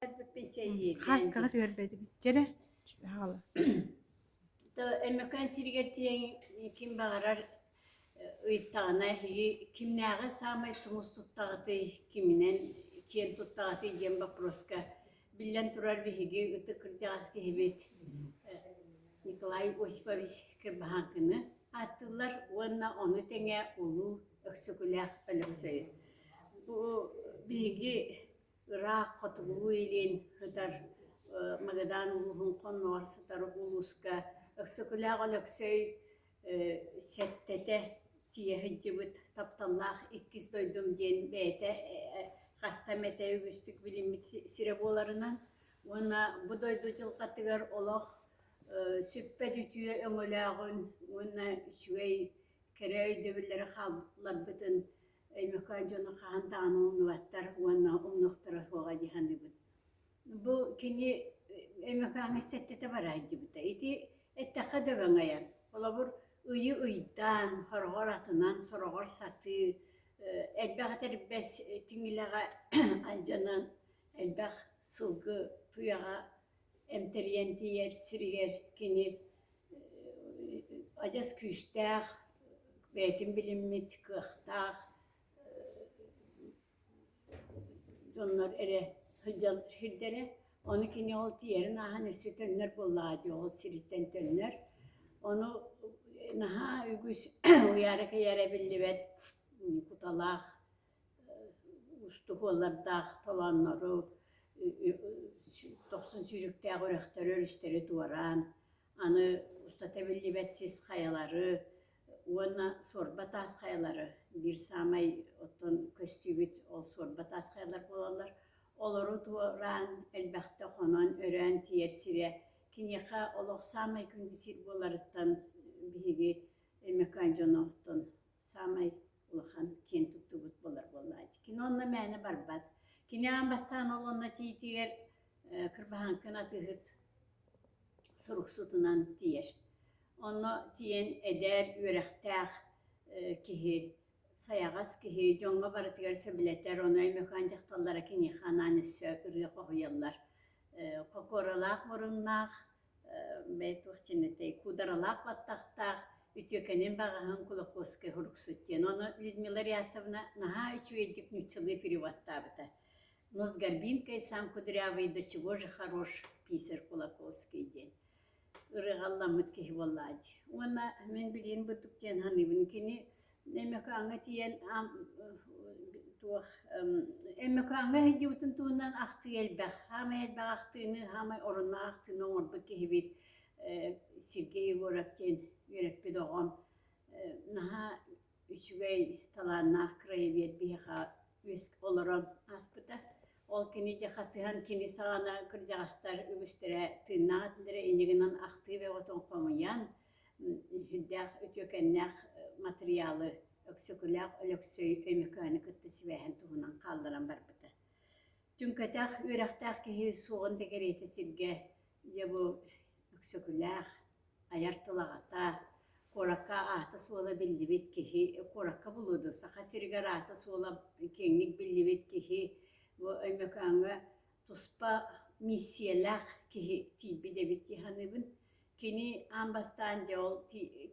Хааскаҕа түһэрбэтибит дьэрэ хаала Өймөкөөн сиригэр тиийэн ким баҕарар ыйыттаҕына эһиги кимнээҕи саамай тумус туттаҕытый, киминэн киэн туттаҕытый диэн боппуруоска биллэн турар биһиги ытык кырдьаҕас киһибит Николай Осипович Кырбаһааҥкыны ааттыыллар уонна ону тэҥэ Улуу Өксөкүлээх Өлөксөйү. Бу биһиги ыраах хотугулуу-илин сытар Магадан улууһун хонноҕор сытар улууска Өксөкүлээх Өлөксөй сэттэтэ тиийэ сылдьыбыт тапталлаах иккис дойдум диэн бэйэтэ хаста эмэтэ үгүстүк билиммит сирэ буоларынан уонна бу дойду дьылҕатыгар олох сүппэт үтүө өҥөлөөҕүн уонна үчүгэй кэрэ өйдөбүллэри хаалларбытын Өймөкөөн дьоно хаһан даҕаны умнубаттар уонна умнуохтара суоҕа дии саныыбын. Бу кини Өймөкөөҥҥө сэттэтэ бара сылдьыбыта. Ити эттэххэ дөбөҥ айан. Холобур, ыйы ыйдаан, сороҕор атынан, сороҕор сатыы, элбэх этэрбэс тиҥилэҕэ алдьанан, элбэх сылгы туйаҕа эмтэрийэн тиийэр сиригэр кини адьас күүстээх, бэйэтин билиммит кыахтаах дьоннор эрэ сылдьар сирдэрэ. Ону кини ол тиийэрин ааһан өссө төннөр буоллаҕа дии, ол сириттэн төннөр. Ону наһаа үгүс уйаара-кэйээрэ биллибэт куталаах уустук уоллардаах толооннору, дохсун сүүрүктээх үрэхтэри, өрүстэри туораан, аны устата биллибэт сис хайалары уонна суорба таас хайалары биир саамай оттон көстүүбүт ол суорба таас хайалар буолаллар. Олору туораан элбэхтэ хонон, өрөөн тиийэр сирэ киниэхэ олох саамай күндү сир буоларыттан биһиги Өймөкөөн дьоно оттон саамай улахан киэн туттубут буолар буоллааччы. Кини онно мээнэ барбат. Кини аан бастаан ол онно тиийитигэр Кырбаһааҥкын атыыһыт суруксутунан тиийэр. Онно тиийэн эдэр, үөрэхтээх киһи, сайаҕас киһи дьоҥҥо барытыгар сөбүлэтэр, ону Өймөкөөн дьахталлара киниэхэ анаан өссө ырыа хоһуйаллар. Кокуоралаах муруннаах, бэйэ туох диэн этэй, куударалаах баттахтаах, үтүөкэнин баҕаһын Кулаковскай суруксут диэн. Ону Людмила Рясовна наһаа үчүгэйдик нууччалыы переводтаабыта. Нос горбинкой сам кудрявый, до чего же хорош писарь Кулаковский диэн. Ырыаҕа ылламмыт киһи буоллаҕа дии. Уонна мин билигин бутук диэн саныыбын. Кини Өймөкөөҥҥө тиийэн туох Өймөкөөҥҥө сылдьыбытын туһунан ахтыы элбэх. Саамай элбэх ахтыыны, саамай оруннаах ахтыыны оҥорбут киһибит Сергей Егоров диэн үөрэппит оҕом наһаа үчүгэй талааннаах краевед биһиэхэ үөс олорон ааспыта. Ол кини дьэ хасыһан кини саҕана кырдьаҕастар үгүстэрэ тыыннаах этилэрэ инньэ гынан ахтыы бөҕөтүн хомуйан сүрдээх үтүөкэннээх матырыйаалы Өксөкүлээх Өлөксөй Өймөкөөнү кытта сибээһин туһунан хаалларан барбыта. Түҥкэтэх үөрэхтээх киһи суоҕун да кэриэтэ сиргэ дьэ бу Өксөкүлээх айар тыл аҕата, куоракка аата-суола биллибит киһи, куоракка булуо дуо, Саха сиригэр аата-суола киэҥник биллибит киһи бу Өймөкөөҥҥө туспа миссийэлээх киһи тиийбит эбит дии саныыбын. Кини аан бастаан дьэ ол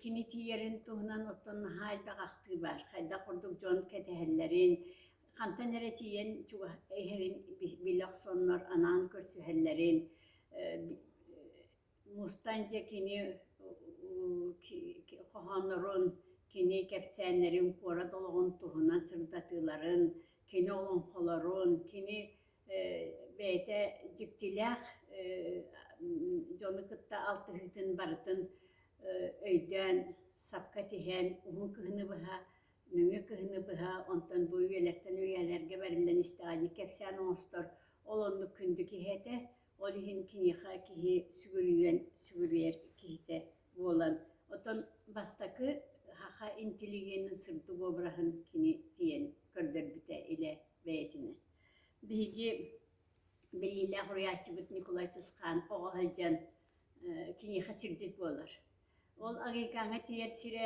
кини тиийэрин туһунан оттон наһаа элбэх ахтыы баар. Хайдах курдук дьон кэтэһэллэрин, хантан эрэ тиийэн чугас иһэрин билэ охсоннор анаан көрсүһэллэрин, мустан дьэ кини хоһооннорун, кини кэпсээннэрин, куорат олоҕун туһунан сырдатыыларын, кини олоҥхолорун, кини бэйэтэ дьиктилээх дьону кытта алтыһыытын барытын өйдөөн, сапка тиһэн, уһун кыһыны быһа, нөҥүө кыһыны быһа, онтон бу үйэлэртэн үйэлэргэ бэриллэн истэҕэ дии кэпсээн оҥостор, ол оннук күндү киһи этэ. Ол иһин киниэхэ киһи сүгүрүйэн сүгүрүйэр киһитэ буолан, оттон бастакы саха интеллигенин сырдык обраһын кини тиийэн көрдөрбүтэ илэ бэйэтинэн. Биһиги биллиилээх уруйааччыбыт Николай Чысхаан оҕо сылдьан киниэхэ сирдьит буолар. Ол Агыйкааҥҥа тиийэр сирэ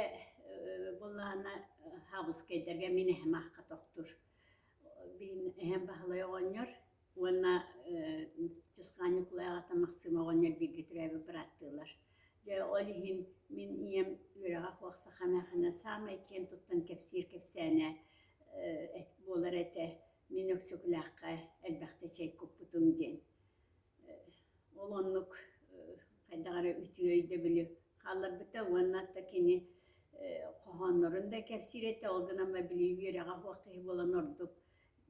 буоллаҕына Хаабыскайдарга мин эһэм аахха тохтуур. Биһин эһэм Баһылай оҕонньор. Уонна Чысхаан Ньукулай аҕата Махсыым оҕонньор бииргэ төрөөбүт бырааттыылар. Дьэ, ол иһин мин ийэм үөрэҕэ суох саха эмээхсинэ саамай киэн туттан кэпсиир кэпсээнэ буолар этэ. Мин Өксөкүлээххэ элбэхтэ чэй куппутум диэн. Ол оннук хайдах эрэ үтүө өйдөбүлү хаалларбыта уонна да кини хоһооннорун да кэпсиир этэ, ол гынан били үөрэҕэ суох киһи буолан ордук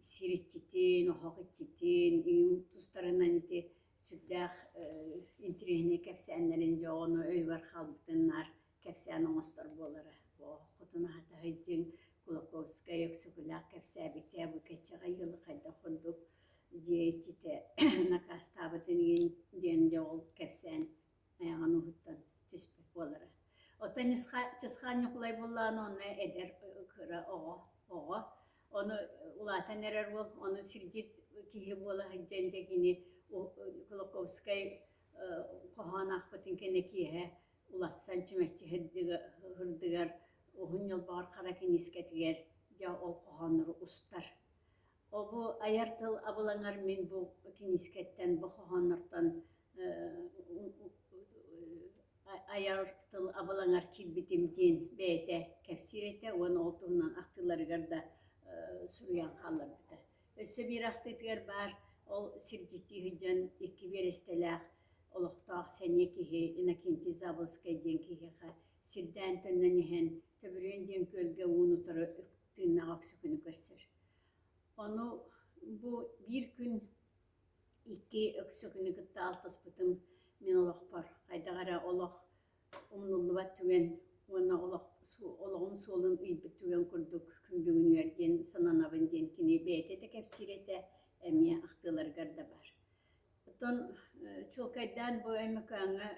сир иччитин, оһох иччитин, ийэм тустарынан ити сүрдээх интириэһинэй кэпсээннэрин дьэ ону өйүгэр хаалбытын наар кэпсээн оҥостор буолара. Хотун аһата сылдьыҥ Кулаковскай Өксөкүлээх кэпсээбитэ бу кэччэҕэй ыалы хайдах курдук дьиэ иччитэ накаастаабытын иһин диэн дьэ ол кэпсээн айаҕын уһуттан түспүт буолара. Оттон Чысхаан Ньукулай буоллаҕына онно эдэр кыра оҕо оҕо ону улаатан эрэр уол ону сирдьит киһи буола сылдьан дьэ кини Кулаковскай хоһоон аахпытын кэннэ киэһэ улассан чүмэччи сырдыгар уһун ньолбоҕор хара киниискэтигэр дьэ ол хоһооннору устар. Ол бу айар тыл абылаҥар мин бу киниискэттэн, бу хоһооннортон айар тыл абылаҥар киирбитим диэн бэйэтэ кэпсиир этэ уонна ол туһунан ахтыыларыгар да суруйан хаалларбыта. Өссө биир ахтыытыгар баар ол сирдьиттии сылдьан икки биэрэстэлээх олохтоох сэниэ киһи Иннокентий Заболоцкай диэн киһиэхэ сирдээн төннөн иһэн Төбүрүөн диэн күөлгэ уун утары тыыннаах өксөкүнү көрсөр. Ону бу биир күн икки өксөкүнү кытта алтыспытым мин олохпор хайдах эрэ олох умнуллубат түгэн уонна олох олоҕум суолун ыйбыт түгэн курдук күн бүгүнүгэр диэн сананабын диэн кини бэйэтэ да кэпсиир этэ, эмиэ ахтыыларыгар да баар. Оттон чуолкайдаан бу Өймөкөөҥҥө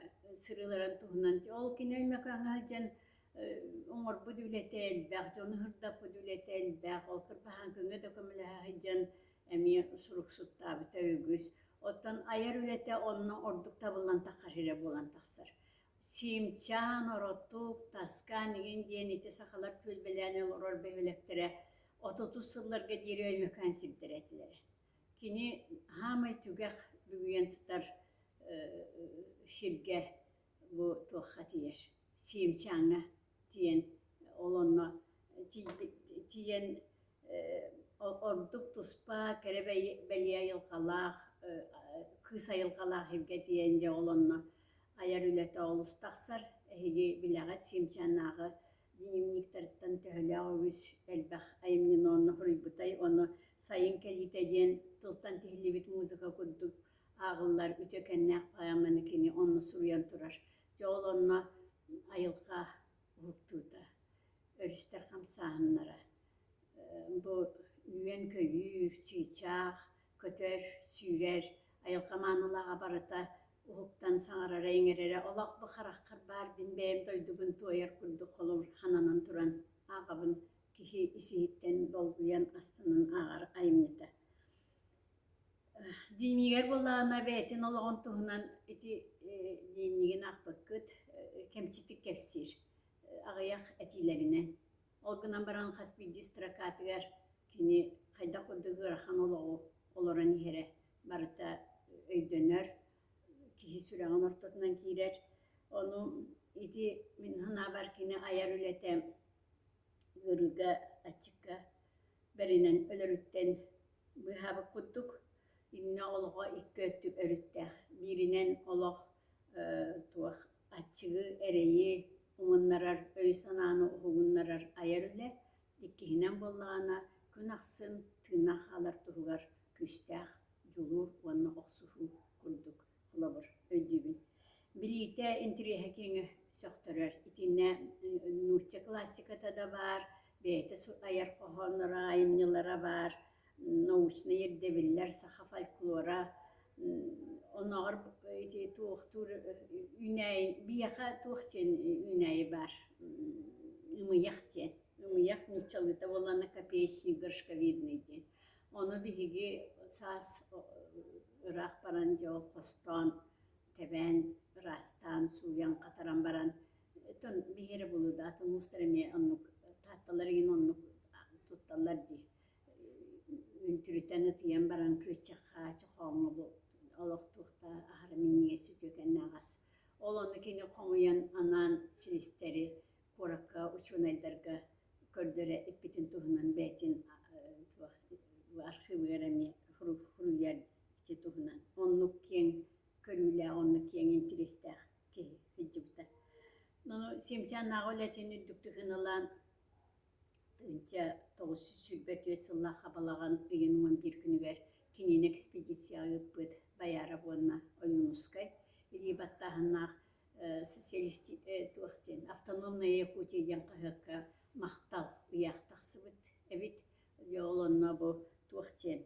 сырыыларын туһунан ол кини Өймөкөөҥҥө сылдьан оҥорбут үлэтэ элбэх, дьону сырдаппыт үлэтэ элбэх, ол Кырбаһааҥкыҥҥа да көмөлөһө сылдьан эмиэ суруксуттаабыта үгүс. Оттон айар үлэтэ онно ордук табыллан таххар эрэ буолан тахсар. Сиимчаан, Оротук, Таскаан игин диэн ити сахалар түөлбэлээн олорор бөһүөлэктэрэ отутус сылларга диэри Өймөкөөн сирдэрэ этилэрэ. Кини хаамай түгэх бүгүйэн сытар сиргэ бу туохха тиийэр, Сиимчааҥҥа тиийэн ол онно тиийэн ордук туспа кэрэ бэлиэ айылҕалаах, кыыс айылҕалаах сиргэ тиийэн дьэ ол онно айар үлэтэ олус тахсар. Эһиги билэҕит Сиимчааннааҕы дневниктарыттан төһөлөөх үгүс элбэх айымньыны онно суруйбутай, ону «Сайын кэлиитэ» диэн тылтан тиһиллибит музыка курдук ааҕыллар үтүөкэннээх поэманы кини онно суруйан турар. Дьэ ол онно айылҕа уһуктуута, өрүстэр хамсааһыннара, бу үөн-көйүүр, чыычаах, көтөр, сүүрэр, айылҕа маанылааҕа барыта уһуктан саҥарара-иҥэрэрэ олох бу хараххар баар мин бэйэм дойдубун туойар курдук холобур хананан туран ааҕабын киһи ис-иһиттэн долгуйан астынан ааҕар айымньыта. Дневнигэр буоллаҕына бэйэтин олоҕун туһунан ити дневнигин аахпыккыт кэмчитик кэпсиир аҕыйах этиилэринэн. Ол гынан баран хас биирдии строкатыгар кини хайдах курдук ыарахан олоҕу олорон иһэрэ барыта өйдөнөр, киһи сүрэҕин ортотунан киирэр. Ону ити мин санаабар кини айар үлэтэ ыарыыга, аччыкка бэринэн өлөрүттэн быыһаабыт курдук. Иннэ олоҕо икки өттүк өрүттээх. Бииринэн олох туох аччыгы, эрэйи умуннарар, өй-санааны уһугуннарар айар үлэ. Иккиһинэн буоллаҕына, күн ахсын тыыннаах хаалар туһугар күүстээх дьулуур уонна охсуһуу курдук холобур өйдүүбүн. Билиитэ, интириэһэ киэҥэ сөхтөрөр. Итиннэ нуучча классиката да баар, бэйэтэ айар хоһоонноро, айымньылара баар, научнай ирдэбиллэр, саха фольклора, оннооҕор ити туохтуур үүнээйи биһиэхэ туох диэн үүнээйи баар ымыйах диэн ымыйах нууччалыыта буоллаҕына копеечник горшковидный диэн ону биһиги саас ыраах баран дьэ ол хостоон тэбээн ыраастаан сууйан хатаран баран оттон биһи эрэ булуу да атын уустар эмиэ оннук таатталар игин оннук тутталлар дии. Үнтүрүтэн ытыйан баран күөччэххэ чохооҥҥо бу олох туохта аһара минньигэс үтүөкэннээх ас. Ол ону кини хомуйан анаан силистэри куоракка учуонайдарга көрдөрө иппитин туһунан бэйэтин архыыбыгар эмиэ суруйар ити туһунан. Оннук киэҥ көрүүлээх, оннук киэҥ интириэстээх киһи сылдьыбыта. Ону Симчаннааҕы үлэтин үрдүктүк сыаналаан 1924 сыллаахха балаҕан ыйын 11 күнүгэр кинини экспедицияҕа ыыппыт Бояров уонна Ойуунускай илии баттааһыннаах социалисти туох диэн «Автономная Якутия» диэн хаһыакка махтал ыйаах тахсыбыт эбит. Дьэ ол онно бу туох диэн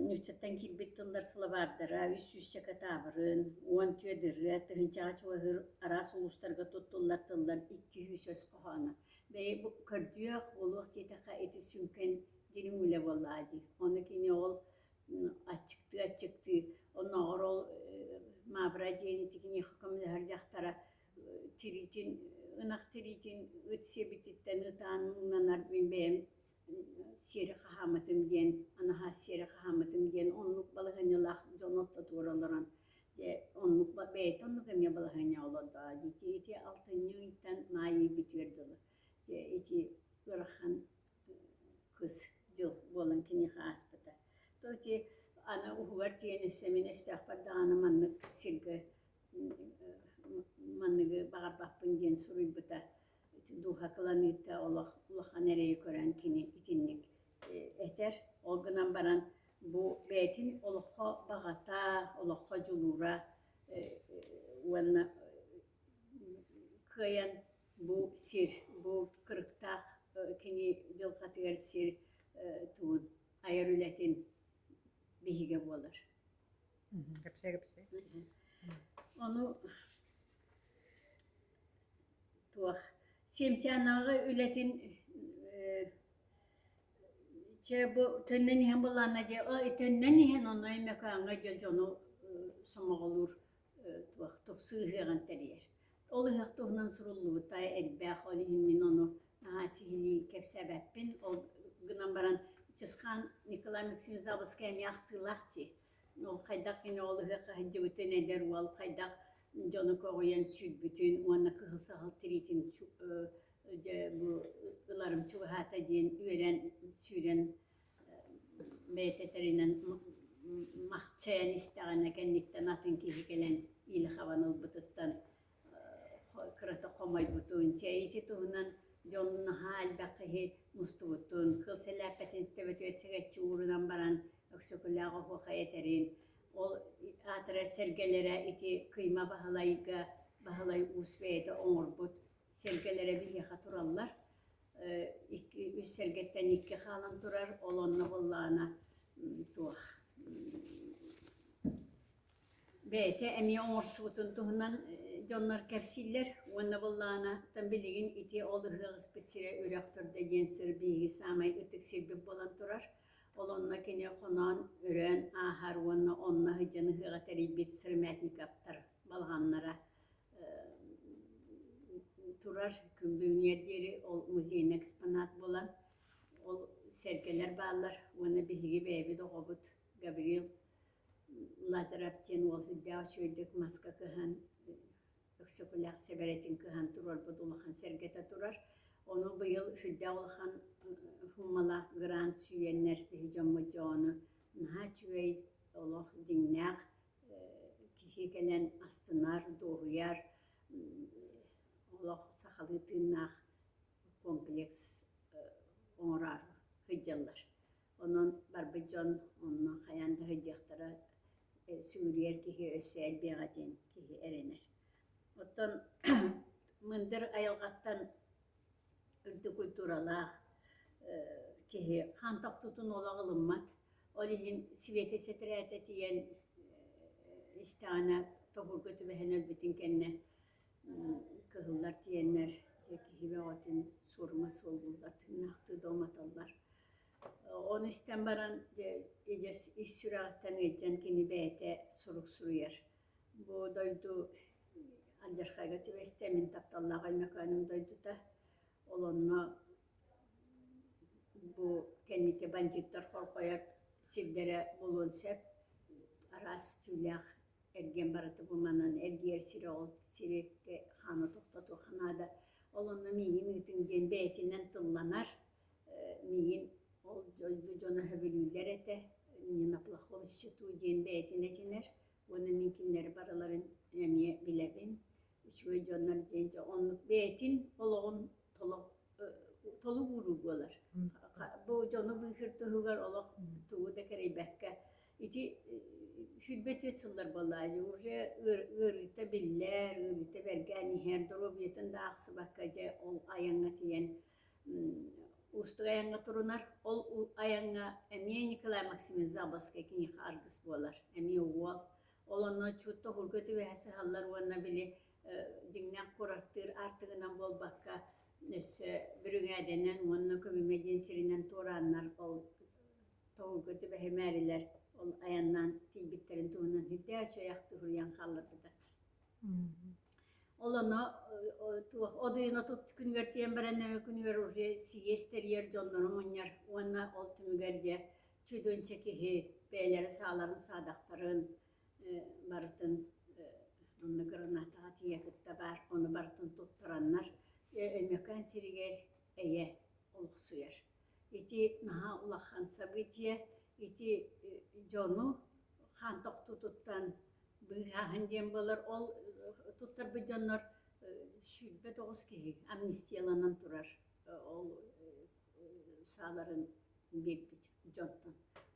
нууччаттан киирбит тыллар сылабаардара үс сүүсчэкэ таабырын, 14 ырыа, тыһыынчаҕа чугаһыыр араас улуустарга туттуллар тыллар 200 өс хоһооно. Бэйи бу көрдүөх, буолуох диэтэххэ ити сүҥкэн дириҥ үлэ буоллаҕа дии. Ону кини ол аччыктыы-аччыктыы оннооҕор ол Мавра диэн ити киниэхэ көмөлөһөр дьахтара тириитин ынах тириитин ыт сиэбититтэн ытаан муҥнанар мин бэйэм сиэри хаһааммытым диэн анаһаа сиэри хаһааммытым диэн оннук балаһыанньалаах дьон ортотугар олорон дьэ оннук бэйэтэ оннук эмиэ балаһыанньаҕа олордо ити ити алтынньы ыйтан маай ый бүтүөр дылы дьэ ити ыарахан кыс дьыл буолан киниэхэ ааспыта. То ити аны уһугар тиийэн өссө мин өстөөхпөр даҕаны маннык сиргэ манныгы баҕарбаппын диэн суруйбута. Ити дууһа кыланыыта олох улахан эрэйи көрөн кини итинник этэр. Ол гынан баран бу бэйэтин олоххо баҕата, олоххо дьулуура уонна кыайан бу сир, бу кырыктаах кини дьылҕатыгар сир тугун айар үлэтин биһигэ буолар. Кэпсээ кэпсээ. Ону туох Сиэмчээнээҕи үлэтин чэ бу төннөн иһэн былаана дьэ төннөн иһэн онно Өймөкөөҥҥө дьэ дьону сомоҕолуур туох тупсуу ыһыаҕын тэрийэр. Ол ыһыах туһунан суруллубута элбэх, ол иһин мин ону наһаа сиһилии кэпсээбэппин. Ол гынан баран Чысхаан Николай Максимович Заболоцкай эмиэ ахтыылаах дии. Ол хайдах кини ол ыһыахха сылдьыбытын, эдэр уол хайдах дьону көҕүйэн сүүрбүтүн уонна кыһыл саһыл тириитин дьэ бу ыларым чугаһаата диэн үөрэн сүүрэн бэйэтэ этэринэн махчайан истэҕинэ кэнниттэн атын киһи кэлэн иилэ хабан ылбытыттан кырата хомойбутун, чэ ити туһунан дьон наһаа элбэх киһи мустубутун, кыл сэлээппэтин төбөтүгэр сэгэччи уурунан баран Өксөкүлээх оһуохай этэрин, ол аатырар сэргэлэрэ ити Кыйма Баһылайга Баһылай Уус бэйэтэ оҥорбут сэргэлэрэ биһиэхэ тураллар. Икки үс сэргэттэн икки хаалан турар, ол онно буоллаҕына туох бэйэтэ эмиэ оҥорсубутун туһунан дьоннор кэпсииллэр уонна буоллаҕына оттон билигин ити ол ыһыах ыспыт сирэ Үрэх Төрдө диэн сир биһиги саамай ытык сирбит буолан турар. Ол онно кини хоноон өрөөн ааһар уонна онно сылдьан ыһыаҕы тэрийбит Сыромятниковтар балаҕаннара турар күн бүгүнүгэр диэри ол музейный экспонат буолан ол сэргэлэр бааллар уонна биһиги бэйэбит оҕобут Гаврил Лазарев диэн уол сүрдээх үчүгэйдик маска кыһан Өксөкүлээх сэбэрэтин кыһан туруорбут улахан сэргэтэ турар. Ону быйыл сүрдээх улахан суумалаах грант сүүйэннэр биһи дьоммут дьону наһаа үчүгэй олох дьиҥнээх киһи кэлэн астынар, дуоһуйар, олох сахалыы тыыннаах комплекс оҥороору сылдьаллар. Онон барбыт дьон онно хайаан да сылдьыахтара, сүгүрүйэр киһи өссө элбиэҕэ диэн киһи эрэнэр. Оттон мындыр айылҕаттан үрдүк культуралаах киһи хаан тохтуутун олох ылыммат. Ол иһин Света сэтэрээтэ тиийэн истэҕинэ тоһуурга түбэһэн өлбүтүн кэннэ кыһыллар тиийэннэр дьэ киһи бөҕөтүн суорума суоллууллар, тыыннаахтыы да уматаллар. Ону истэн баран дьэ ис сүрэҕиттэн ыалдьан кини бэйэтэ сурук суруйар. Бу дойду алдьархайга түбэстэ, мин тапталлаах Өймөкөөнүм дойдута. Ол онно бу кэнники бандьыыттар хорҕойор. сирдэрэ буолуон сөп. Араас түүлээх эргиэн барыта бу манан эргийэр сирэ ол сири хааны тохтотуохха наада. Ол онно миигин ыытыҥ диэн бэйэтинэн тылланар. Миигин ол дойду дьоно сөбүлүүллэр этэ. Не на плохом счету диэн бэйэтин этинэр. Уонна мин кинилэри барыларын эмиэ билэбин. Үчүгэй дьоннор диэн дьэ оннук бэйэтин олоҕун толук толук ууруу буолар. Бу дьону быыһыыр туһугар олох тугу да кэрэйбэккэ ити 24 сыллар буоллаҕа дии уже ыарыыта биллэр, ыарыыта бэргээн иһэр, доруобуйатын да аахсыбакка дьэ ол айаҥҥа тиийэн уустук айаҥҥа турунар. Ол айаҥҥа эмиэ Николай Максимович Заболоцкай киниэхэ аргыс буолар, эмиэ уол. Ол онно чуут тоһуурга түбэһэ сыһаллар уонна били дьиҥнээх куораттыыр аартыгынан буолбакка, өссө Бүрүҥээдэнэн уонна Көмүмэ диэн сиринэн туорааннар ол тоһуурга түбэһимээрилэр ол айаннаан тиийбиттэрин туһунан сүрдээх үчүгэй ахтыы суруйан хаалларбыта. Ол ону туох одуйун отут күнүгэр тиийэн баран күнүгэр уже сийиэс тэрийэр дьоннору мунньар уонна ол түмүгэр дьэ чудунча киһи бэйэлэрэ сааларын саадахтарын барытын онно гранатаҕа тиийэ кытта баар ону барытын туттараннар Өймөкөөн сиригэр эйэ олохсуйар. Ити наһаа улахан событие, ити дьону хаан тохтуутуттан быыһааһын диэн буолар. Ол туттарбыт дьоннор 29 киһи амнистияланан турар ол сааларын биэрбит дьонтон.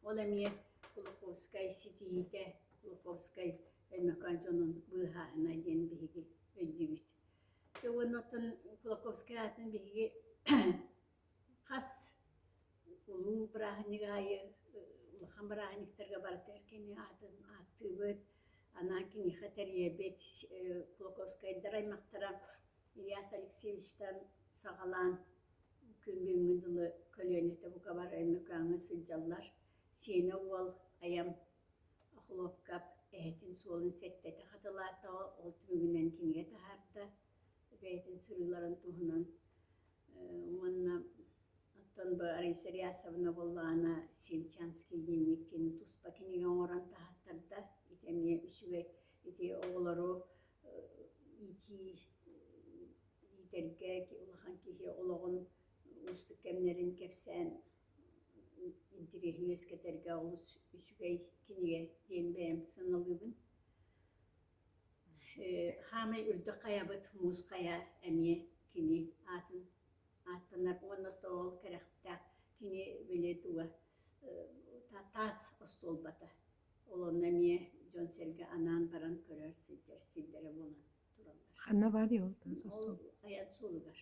Ол эмиэ Кулаковскай ситиһиитэ, Кулаковскай Өймөкөөн дьонун быыһааһына диэн биһиги өйдүүбүт. Дьэ уонна оттон Кулаковскай аатын биһиги хас улуу бырааһынньык аайы улахан бырааһынньыктарга барытыгар кини аатын ааттыыбыт, анаан киниэхэ тэрийэбит. Кулаковскайдар аймахтара Ильяс Алексеевичтан саҕалаан күн бүгүҥҥү дылы көлүөнэтэ бука бары Өймөкөөҥҥө сылдьаллар. Сиэнэ уол айам Охлопков эһэтин суолун сэттэтэ хатылаатаҕа, ол түмүгүнэн кинигэ таһаарда бэйэтин сырыыларын туһунан уонна оттон бу Раиса Рясовна буоллаҕына Семчанский дневник диэн туспа кинигэ оҥорон таһааттарда. Ити эмиэ үчүгэй. Ити оҕолору иитии иитэргэ улахан киһи олоҕун уустук кэмнэрин кэпсээн интириэһин үөскэтэргэ олус үчүгэй кинигэ диэн бэйэм сыаналыыбын. Хаамай үрдүк хайабыт муус хайа эмиэ кини аатын ааттанар уонна тоол кэрэхтээх кини били туга таас остуолбата. Ол онно эмиэ дьон-сэргэ анаан баран көрөр сылдьар сирдэрэ буолан тураллар. Ханна баарый ол таас Ол остуолба? айан суолугар.